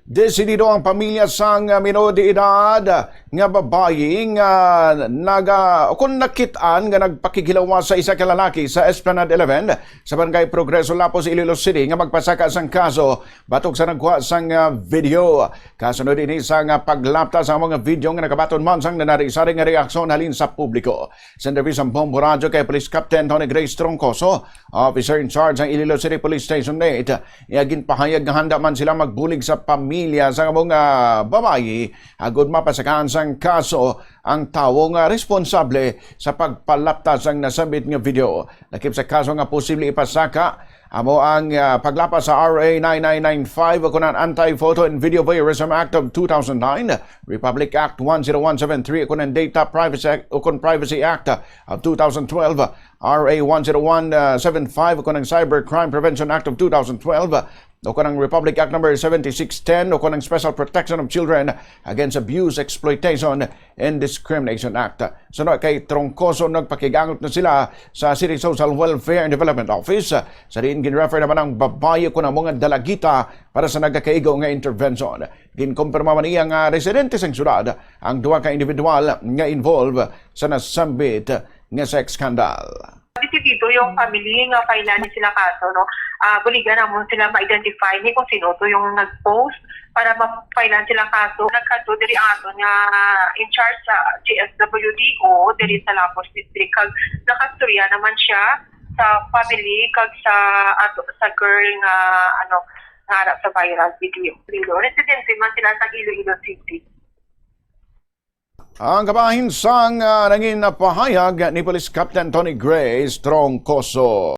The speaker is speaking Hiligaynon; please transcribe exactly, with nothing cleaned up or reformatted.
Desidido ang pamilya sang, ah, minor de edad nga babayi nga naga-, o kon nakit-an nga nagpakighilawas sa isa ka lalaki sa Esplanade eleven sa Barangay Progreso, Lapus, Iloilo City, nga magpasaka sang kaso batok sa nagkuha sang, ah, video. Kasunod ini sang, ah, paglapta sa mga video nga nagabaton man sang nanari-sari nga reaksyon halin sa publiko. Sa interview sang Bombo Radyo kay Police Captain Tony Grace Troncoso, officer in charge sang Iloilo City Police Station eight, iya ginpahayag nga handa man sila magbulig sa pamilya sang amo nga babayi agud mapasakaan sang kaso ang tawo nga responsable sa pagpalapta sang nasambit nga video. Lakip sa kaso nga posible ipasaka, amo ang, ah, paglapas sa R A nine nine nine five, o kon ang Anti-Photo and Video Voyeurism Act of two thousand nine, Republic Act one zero one seven three, o kon ang Data Privacy Act, o kon Privacy Act of two thousand twelve, R A one zero one seven five, o kon ang Cybercrime Prevention Act of two thousand twelve, o kon ang Republic Act number seventy-six ten, o kon ang Special Protection of Children Against Abuse, Exploitation, and Discrimination Act. Suno kay Troncoso, nagpakigangot na sila sa City Social Welfare and Development Office, sa diin ginrefer naman ang babayi kon amo nga dalagita para sa nagakaigo nga intervention. Ginkumpirma man niya nga residente sang syudad ang duha ka individual nga involved sa nasambit nga sex scandal. Desidido yung family nga file-an sila kaso, no? Ah, buligan namon sila ma-identify ni kung sino to yung nag-post para ma-file-an sila kaso. Nagkadto diri ang aton nga in charge sa G S W D O diri sa Lapus District, kag nakastorya naman siya sa family kag sa ato, sa girl nga, ano, nga ara sa viral video. Residente man sila sa Iloilo City. Ang kabahin sang, ah, nangin pahayag ni Police Captain Tony Grace Troncoso.